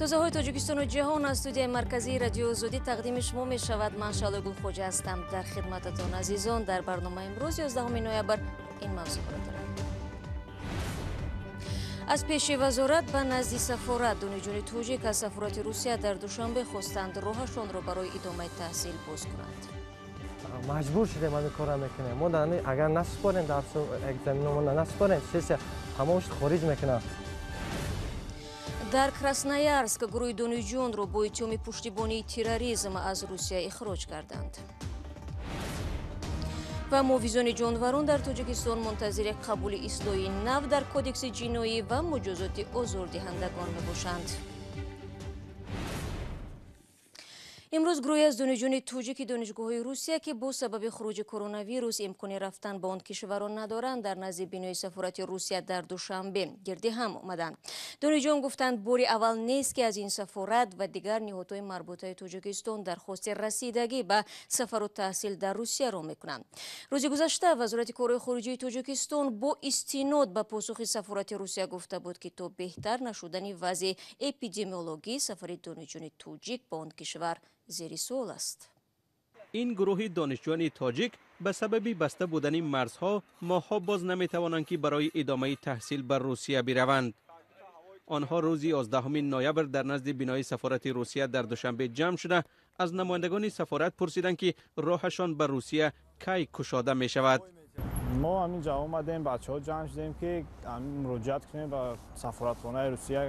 Тозаҳои Тоҷикистону ҷаҳон аз студияи марказии Радиои Озодӣ тақдими шумо мешавад. Ман Шаълои Гулхоҷа ҳастам дар хидмататон. Азизон, дар барномаи имрӯз 11 ноябр ин мавзӯъҳоро дорем. Аз пеши вазорат ба назди сафорат донишҷӯёни тоҷик аз сафорати Русия дар Душанбе хостанд роҳашонро барои идомаи таҳсил боз кунанд. Маҷбур шудем, ҳамин корро мекунем. Мо агар насупорем дарсу экзаменомона насупорем, сессия тамомаш хориҷ мекунам. Дар Красноярск гурӯҳи донишҷӯёнро бо иттиҳоми пуштибонии терроризм аз Русия ихроҷ карданд. Ва муҳофизони ҷонварон дар Тоҷикистон мунтазири қабули ислоҳи нав дар кодекси ҷиноӣ ва муҷозоти озордиҳандагон мебошанд. Имрӯз гурӯҳе аз донишҷӯёни тоҷики донишгоҳҳои Русия, ки бо сабаби хуруҷи коронавирус имкони рафтан ба он кишварро надоранд, дар назди бинои сафорати Русия дар Душанбе гирди ҳам омаданд. Донишҷӯён гуфтанд, бори аввал нест, ки аз ин сафорат ва дигар ниҳодҳои марбутаи Тоҷикистон дархости расидагӣ ба сафару таҳсил дар Русияро мекунанд. Рӯзи гузашта Вазорати корҳои хориҷии Тоҷикистон бо истинод ба посухи сафорати Русия гуфта буд, ки то беҳтар нашудани вазъи эпидемиологӣ сафари донишҷӯёни тоҷик ба он кишвар зери суол аст. Ин гурӯҳи донишҷӯёни тоҷик ба сабаби баста будани марзҳо моҳҳо боз наметавонанд, ки барои идомаи таҳсил ба Русия бираванд. Онҳо рӯзи 11 ноябр дар назди бинои сафорати Русия дар Душанбе ҷамъ шуда аз намояндагони сафорат пурсиданд, ки роҳашон ба Русия кай кушода мешавад. Мо ҳаминҷа омадем, бачаҳо ҷамъ шудем, ки муроҷиат кунем ба сафоратхонаи Русия,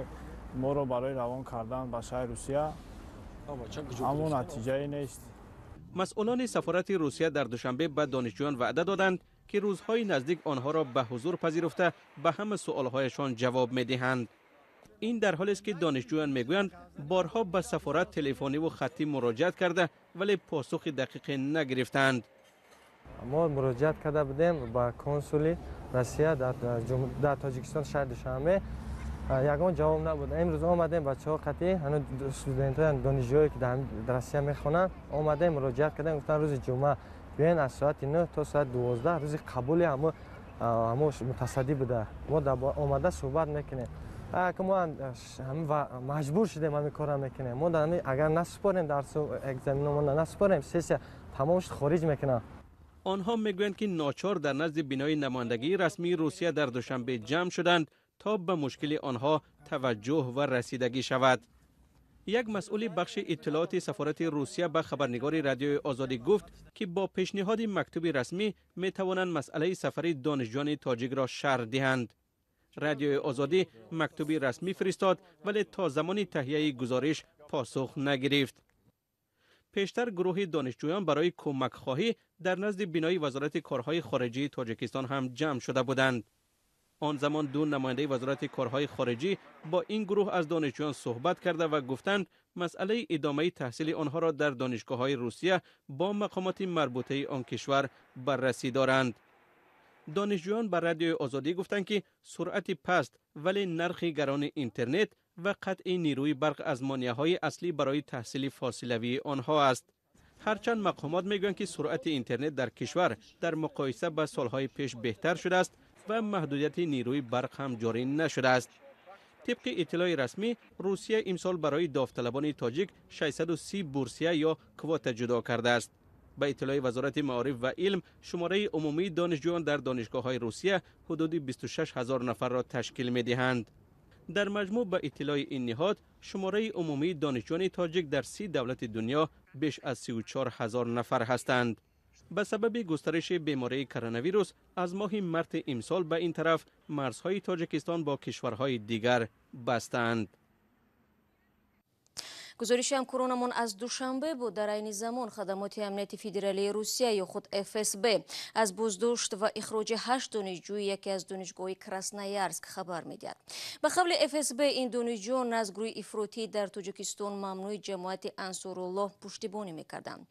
моро барои равон кардан ба шаҳри Русия. Аммо натиҷае нест. Масъулони сафорати Русия дар Душанбе ба донишҷӯён ваъда доданд, ки рӯзҳои наздик онҳоро ба ҳузур пазируфта ба ҳама суолҳояшон ҷавоб медиҳанд. Ин дар ҳолест, ки донишҷӯён мегӯянд, борҳо ба сафорат телефониву хаттӣ муроҷиат карда, вале посухи дақиқе нагирифтаанд. Мо муроҷиат карда будем ба консули Россия дар Тоҷикистон, шаҳри Душанбе, ягон ҷавоб набуд. Имрӯз омадем бачаҳо қатъӣ, ҳанӯз студентҳоян, донишҷӯе ки дар Россия мехонанд, омадем муроҷиат кардем, гуфтанд рӯзи ҷумъа биёен аз соати 9 то соати 12, рӯзи қабули ҳамо мутасаддӣ буда. Мо омада суҳбат мекунем. Мо маҷбур шудем, ҳамин корро мекунем. Мо агар насупорем дарсу экзаменомона насупорем, сессия тамомаш хориҷ мекунам. Онҳо мегӯянд, ки ночор дар назди бинои намояндагии расмии Русия дар Душанбе ҷамъ шуданд то ба мушкили онҳо таваҷҷӯҳ ва расидагӣ шавад. Як масъули бахши иттилооти сафорати Русия ба хабарнигори Радиои Озодӣ гуфт, ки бо пешниҳоди мактуби расмӣ метавонанд масъалаи сафари донишҷӯёни тоҷикро шарҳ диҳанд. Радиои Озодӣ мактуби расмӣ фиристод, вале то замони таҳияи гузориш посух нагирифт. Пештар гурӯҳи донишҷӯён барои кӯмакхоҳӣ дар назди бинои Вазорати корҳои хориҷии Тоҷикистон ҳам ҷамъ шуда буданд. Он замон ду намояндаи Вазорати корҳои хориҷӣ бо ин гурӯҳ аз донишҷӯён суҳбат карда ва гуфтанд, масъалаи идомаи таҳсили онҳоро дар донишгоҳҳои Русия бо мақомоти марбутаи он кишвар баррасӣ доранд. Донишҷӯён ба Радиои Озодӣ гуфтанд, ки суръати паст вале нархи гарони интернет ва қатъи нерӯи барқ аз монеаҳои аслӣ барои таҳсили фосилавии онҳо аст. Ҳарчанд мақомот мегӯянд, ки суръати интернет дар кишвар дар муқоиса ба солҳои пеш беҳтар шудааст ва маҳдудияти нерӯи барқ ҳам ҷорӣ нашудааст. Тибқи иттилои расмӣ, Русия имсол барои довталабони тоҷик 630 бурсия ё квота ҷудо кардааст. Ба иттилои Вазорати маориф ва илм, шумораи умумии донишҷӯён дар донишгоҳҳои Русия ҳудуди 26 ҳазор нафарро ташкил медиҳанд. Дар маҷмӯъ, ба иттилои ин ниҳод, шумораи умумии донишҷӯёни тоҷик дар 30 давлати дунё беш аз 34 ҳазор нафар ҳастанд. Ба сабаби густариши бемории коронавирус аз моҳи марти имсол ба ин тараф марзҳои Тоҷикистон бо кишварҳои дигар бастаанд. Гузориши ҳамкоронамон аз Душанбе буд. Дар айни замон хадамоти амнияти федералии Русия ё худ ФСБ аз боздошт ва ихроҷи 8 донишҷӯи яке аз донишгоҳҳои Красноярск хабар медиҳад. Ба қавли ФСБ, ин донишҷӯён аз гурӯҳи ифротӣ дар Тоҷикистон мамнӯи ҷамоати Ансоруллоҳ пуштибонӣ мекарданд.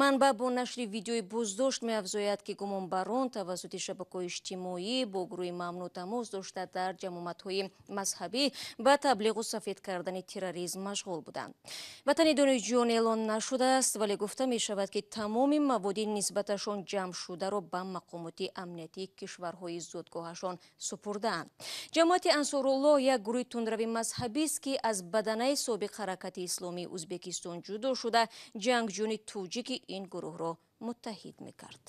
Манбаъ бо нашри видеои боздошт меафзояд, ки гумонбарон тавассути шабакаҳои иҷтимоӣ бо гурӯҳи мамнӯъ тамос дошта, дар ҷамоатҳои мазҳабӣ ба таблиғу сафед кардани терроризм машғул буданд. Ватани донишҷӯён эълон нашудааст, вале гуфта мешавад, ки тамоми маводи нисбаташон ҷамъ шударо ба мақомоти амниятии кишварҳои зодгоҳашон супурдаанд. Ҷамоати Ансоруллоҳ як гурӯҳи тундрави мазҳабист, ки аз баданаи собиқ ҳаракати исломии Узбекистон ҷудо шуда, ҷангҷӯёни тоҷики ин гурӯҳро муттаҳид мекард.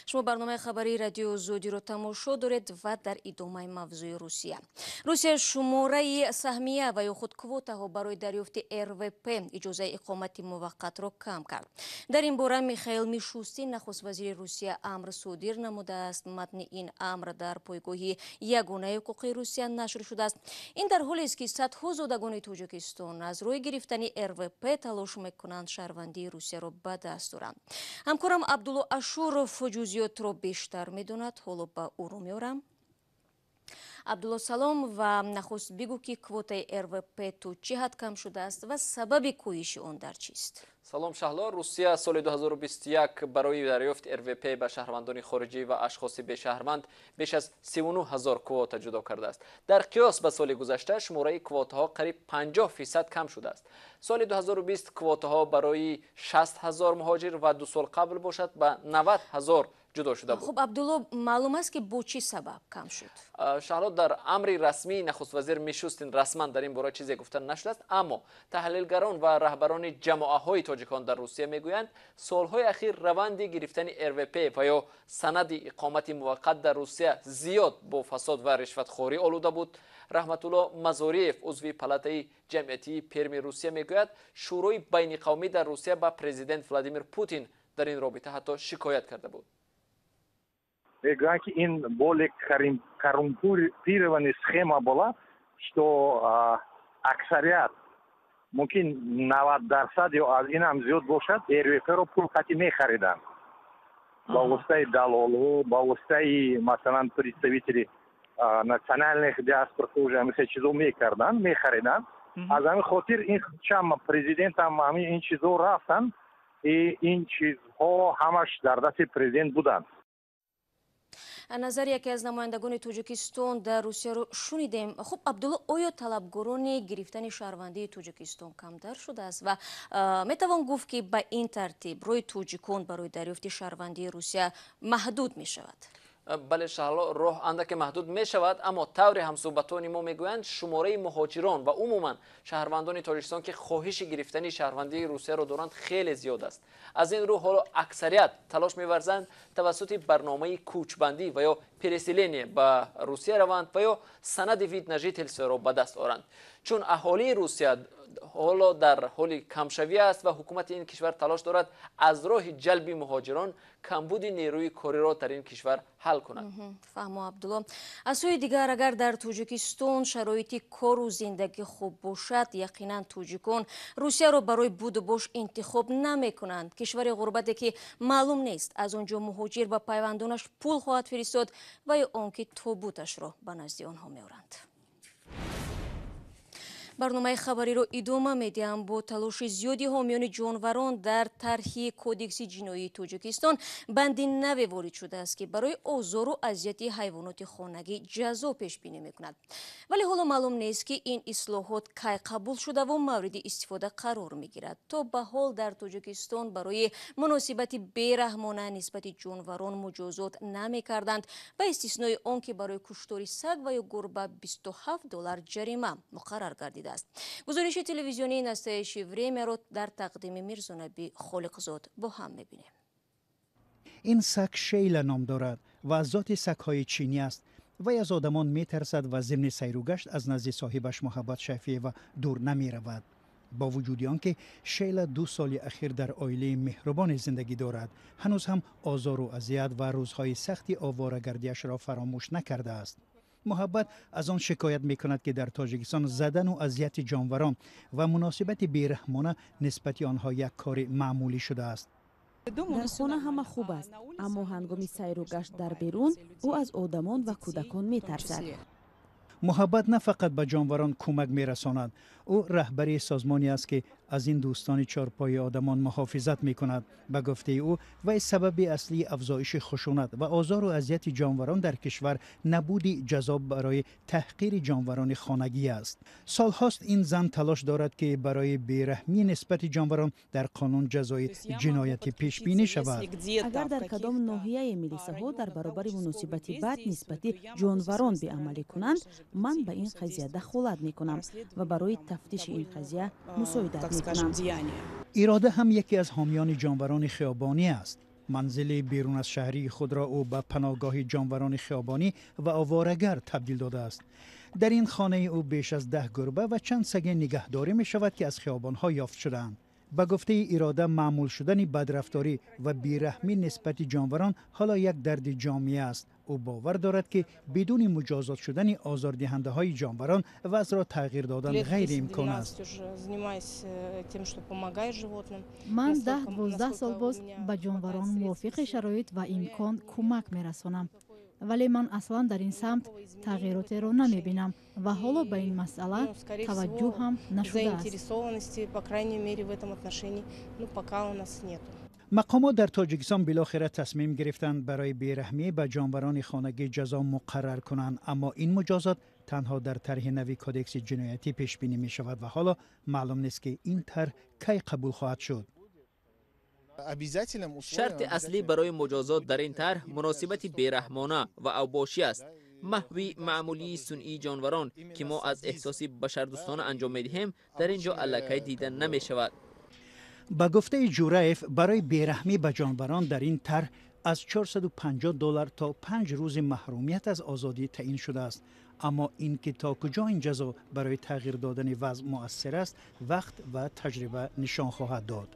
Шумо барномаи хабарии радио Озодиро тамошо доред ва дар идомаи мавзӯи Русия. Русия шумораи саҳмия ва ё худ квотаҳо барои дарёфти РВП иҷозаи иқомати муваққатро кам кард. Дар ин бора Михаил Мишустин, нахуствазири Русия, амр содир намудааст. Матни ин амр дар пойгоҳи ягонаи ҳуқуқии Русия нашр шудааст. Ин дар ҳолест, ки садҳо зодагони Тоҷикистон аз рӯи гирифтани РВП талош мекунанд шаҳрвандии Русияро ба даст оранд. Ҳамкорам Абдулло Ашуров ҷузъиётро бештар медонад. Ҳоло ба ӯ рӯ меорам. Абдулло, салом, ва нахуст бигӯ, ки квотаи РВП то чӣ ҳад кам шудааст ва сабаби коҳиши он дар чист? Салом, Шаҳло. Русия соли 2021 барои дарёфти РВП ба шаҳрвандони хориҷӣ ва ашхоси бешаҳрванд беш аз 39 ҳазор квота ҷудо кардааст. Дар қиёс ба соли гузашта шумораи квотаҳо қариб 50% кам шудааст. Соли 2020 квотаҳо барои 60 ҳазор муҳоҷир ва 2 сол қабл бошад ба 90 ҳазор ҷудо шуда буд. Хуб, Абдулло, маълум аст, ки бо чӣ сабаб кам шуд? Шаҳло, дар амри расмии нахуствазир Мишустин расман дар ин бора чизе гуфта нашудааст, аммо таҳлилгарон ва раҳбарони ҷамоаҳои тоҷикон дар Русия мегӯянд, солҳои ахир раванди гирифтани РВП ва ё санади иқомати муваққат дар Русия зиёд бо фасод ва ришватхорӣ олуда буд. Раҳматулло Мазориев, узви палатаи ҷамъиятии Перми Русия, мегӯяд, шӯрои байниқавмӣ дар Русия ба президент Владимир Путин дар ин робита ҳатто шикоят карда буд. Мегӯянд, ки ин более коррумпированная схема была, что аксарият, мумкин 90% ё аз ин ҳам зиёд бошад, РВП-ро пул қати мехариданд ба воситаи далолҳо, ба воситаи, масалан, представители национальных диаспор тоже ҳамин чизо мекарданд, мехариданд. Аз ҳамин хотир ин чам президентам ҳамин ин чизо рафтанд, и ин чизҳо ҳамаш дар дасти президент буданд. Назари яке аз намояндагони Тоҷикистон дар Русияро шунидем. Хуб, Абдулло, оё талабгорони гирифтани шаҳрвандии Тоҷикистон камтар шудааст ва метавон гуфт, ки ба ин тартиб роҳи тоҷикон барои дарёфти шаҳрвандии Русия маҳдуд мешавад? Бале, Шаҳло, роҳ андаке маҳдуд мешавад, аммо тавре ҳамсӯҳбатони мо мегӯянд, шумораи муҳоҷирон ва умуман шаҳрвандони Тоҷикистон, ки хоҳиши гирифтани шаҳрвандии Русияро доранд, хеле зиёд аст. Аз ин рӯ ҳоло аксарият талош меварзанд тавассути барномаи кӯчбандӣ ва ё переселение ба Русия раванд ва ё санади вид на жительство ба даст оранд. Чун аҳолии Русия ҳоло дар ҳоли камшавӣ аст ва ҳукумати ин кишвар талош дорад аз роҳи ҷалби муҳоҷирон камбуди нерӯи кориро дар ин кишвар ҳал кунад. Фаҳмо, Абдулло. Аз сӯи дигар, агар дар Тоҷикистон шароити кору зиндагӣ хуб бошад, яқинан тоҷикон Русияро барои будубош интихоб намекунанд. Кишвари ғурбате, ки маълум нест аз он ҷо муҳоҷир ба пайвандонаш пул хоҳад фиристод ва ё он ки тобуташро ба назди онҳо меоранд. Барномаи хабариро идома медиҳам. Бо талоши зиёди ҳомиёни ҷонварон дар тарҳи кодекси ҷиноии Тоҷикистон банди наве ворид шудааст, ки барои озору азияти ҳайвоноти хонагӣ ҷазо пешбинӣ мекунад. Вале ҳоло маълум нест, ки ин ислоҳот кай қабул шудаву мавриди истифода қарор мегирад. То ба ҳол дар Тоҷикистон барои муносибати бераҳмона нисбати ҷонварон муҷозот намекарданд, ба истиснои он ки барои куштори саг ва ё гурба $27 ҷарима муқаррар гардид. Гузориши телевизионии «Настоящее время»-ро дар тақдими Мирзонаби Холиқзод бо ҳам мебинем. Ин саг Шейла ном дорад ва аз зоти сагҳои чинӣ аст. Вай аз одамон метарсад ва зимни сайругашт аз назди соҳибаш Муҳаббат Шафиева дур намеравад. Бо вуҷуди он ки Шейла 2 соли ахир дар оилаи меҳрубоне зиндагӣ дорад, ҳанӯз ҳам озору азият ва рӯзҳои сахти овворагардиашро фаромӯш накардааст. Муҳаббат аз он шикоят мекунад, ки дар Тоҷикистон задану азияти ҷонварон ва муносибати бераҳмона нисбати онҳо як кори маъмулӣ шудааст. Дар хона ҳама хуб аст, аммо ҳангоми сайру гашт дар берун ӯ аз одамон ва кӯдакон метарсад. Муҳаббат на фақат ба ҷонварон кӯмак мерасонад. Ӯ раҳбари созмоне аст, ки Аз ин дӯстони чорпои одамон муҳофизат мекунад. Ба гуфтаи ӯ, вай сабаби аслии афзоиши хушунат ва озору азияти ҷонварон дар кишвар набуди ҷазо барои таҳқири ҷонварони хонагӣ аст. Солҳост ин зан талош дорад, ки барои бераҳмӣ нисбати ҷонварон дар қонун ҷазои ҷиноятӣ пешбинӣ шавад. Агар дар кадом ноҳияе милисаҳо дар баробари муносибати бад нисбати ҷонварон беамалӣ кунанд, ман ба ин қазия дахолат мекунам ва барои тафтиши ин қазия мусоидат мекунам. Ирода ҳам яке аз ҳомиёни ҷонварони хиёбонӣ аст. Манзили берун аз шаҳрии худро ӯ ба паноҳгоҳи ҷонварони хиёбонӣ ва оворагар табдил додааст. Дар ин хонаи ӯ беш аз 10 гурба ва чанд саге нигаҳдорӣ мешавад, ки аз хиёбонҳо ёфт шудаанд. Ба гуфтаи Ирода, маъмул шудани бадрафторӣ ва бераҳмӣ нисбати ҷонварон ҳоло як дарди ҷомеа аст. Ӯ бовар дорад, ки бидуни муҷозот шудани озордиҳандаҳои ҷонварон вазъро тағйир додан ғайриимкон аст. Ман 10-12 сол боз ба ҷонварон мувофиқи шароит ва имкон кӯмак мерасонам, вале ман аслан дар ин самт тағйиротеро намебинам ва ҳоло ба ин масъала таваҷҷӯҳ ҳам нашудааст. Мақомот дар Тоҷикистон билохира тасмим гирифтанд барои бераҳмӣ ба ҷонварони хонагӣ ҷазо муқаррар кунанд, аммо ин муҷозот танҳо дар тарҳи нави кодекси ҷиноятӣ пешбинӣ мешавад ва ҳоло маълум нест, ки ин тарҳ кай қабул хоҳад шуд. Шарти аслӣ барои муҷозот дар ин тарҳ муносибати бераҳмона ва авбошӣ аст. Маҳви маъмулии сунъии ҷонварон, ки мо аз эҳсоси башардӯстона анҷом медиҳем, дар ин ҷо аллакай дида намешавад. Ба гуфтаи Ҷураев, барои бераҳмӣ ба ҷонварон дар ин тарҳ аз $450 то 5 рӯзи маҳрумият аз озодӣ таъин шудааст. Аммо ин ки то куҷо ин ҷазо барои тағйир додани вазъ муассир аст, вақт ва таҷриба нишон хоҳад дод.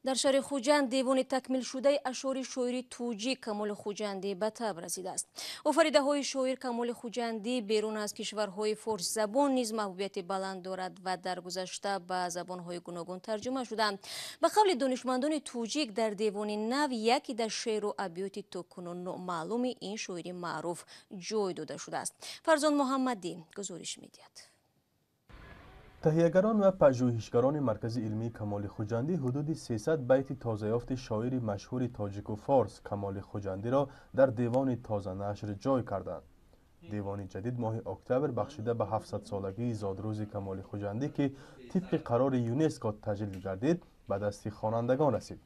Дар шаҳри Хуҷанд девони такмилшудаи ашъори шоири тоҷик Камоли Хуҷандӣ ба таб расидааст. Офаридаҳои шоир Камоли Хуҷандӣ берун аз кишварҳои форсзабон низ маҳбубияти баланд дорад ва дар гузашта ба забонҳои гуногун тарҷума шуданд. Ба қавли донишмандони тоҷик, дар девони нав яке дар шеъру абёти то кунун номаълуми ин шоири маъруф ҷой дода шудааст. Фарзон Муҳаммадӣ гузориш медиҳад. Таҳиягарон ва пажӯҳишгарони Маркази илмии Камоли Хуҷандӣ ҳудуди 300 байти тозаёфти шоири машҳури тоҷику форс Камоли Хуҷандиро дар девони тозанашр ҷой карданд. Девони ҷадид моҳи октябр бахшида ба 700-солагии зодрӯзи Камоли Хуҷандӣ, ки тибқи қарори ЮНЕСКО таҷлил гардид, ба дасти хонандагон расид.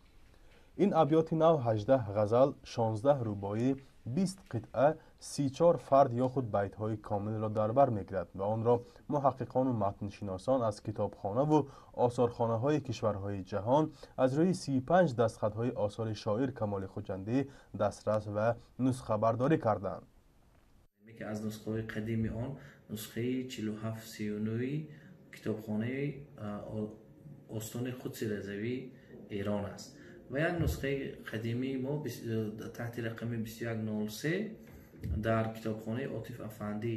Ин абёти нав 18 ғазал, 16 рубоӣ, 20 қитъа, 34 фард ё худ байтҳои комилро дар бар мегирад ва онро муҳаққиқону матншиносон аз китобхонаву осорхонаҳои кишварҳои ҷаҳон аз рӯи 35 дастхатҳои осори шоир Камоли Хуҷандӣ дастрас ва нусхабардорӣ карданд. Яке аз нусхаҳои қадими он нусхаи 4739 китобхонаи остони Қудси Разавии Эрон аст ва як нусхаи қадимии мо таҳти рақами 2103 дар китобхонаи Отиф Афандӣ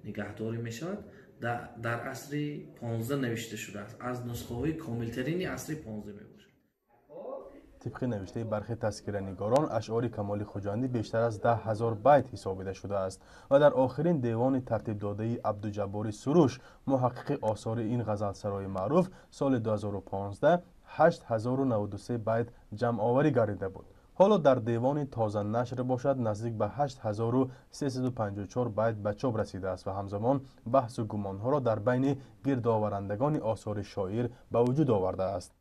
нигаҳдорӣ мешавад. Дар асри 15 навишта шудааст, аз нусхаҳои комилтарини асри 15 мебошад. Тибқи навиштаи бархи тазкиранигорон, ашъори Камоли Хуҷандӣ бештар аз 10 000 байт ҳисобида шудааст ва дар охирин девони тартибдодаи Абдуҷаббори Суруш, муҳаққиқи осори ин ғазалсарои маъруф, соли 2015 8093 байт ҷамъоварӣ гардида буд. Ҳоло дар девони тозанашр бошад наздик ба 8354 байт ба чоп расидааст ва ҳамзамон баҳсу гумонҳоро дар байни гирдоварандагони осори шоир ба вуҷуд овардааст.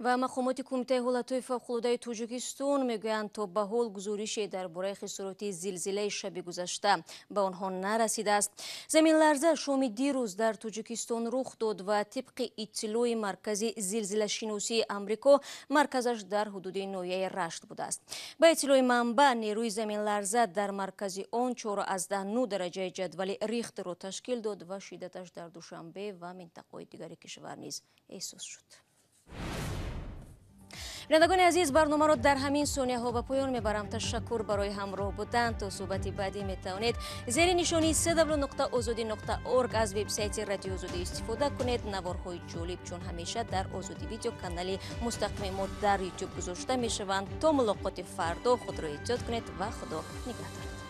Ва мақомоти Кумитаи ҳолатҳои фавқулодаи Тоҷикистон мегӯянд, то ба ҳол гузорише дар бораи хисороти зилзилаи шаби гузашта ба онҳо нарасидааст. Заминларза шоми дирӯз дар Тоҷикистон рух дод ва тибқи иттилои Маркази зилзилашиносии Амрико марказаш дар ҳудуди ноҳияи Рашт будааст. Ба иттилои манбаъ, нерӯи заминларза дар маркази он 4,9 дараҷаи ҷадвали Рихтерро ташкил дод ва шиддаташ дар Душанбе ва минтақаҳои дигари кишвар низ эҳсос шуд. Бинандагони азиз, барномаро дар ҳамин сонияҳо ба поён мебарам. Ташаккур барои ҳамроҳ будан. То суҳбати баъдӣ метавонед зери нишонии cw.ozodi.org аз вебсайти Радиои Озодӣ истифода кунед. Наворҳои ҷолиб чун ҳамеша дар Озодӣ видео канали мустақими мо дар Ютуб гузошта мешаванд. То мулоқоти фардо худро эҳтиёт кунед ва Худо нигаҳдорад.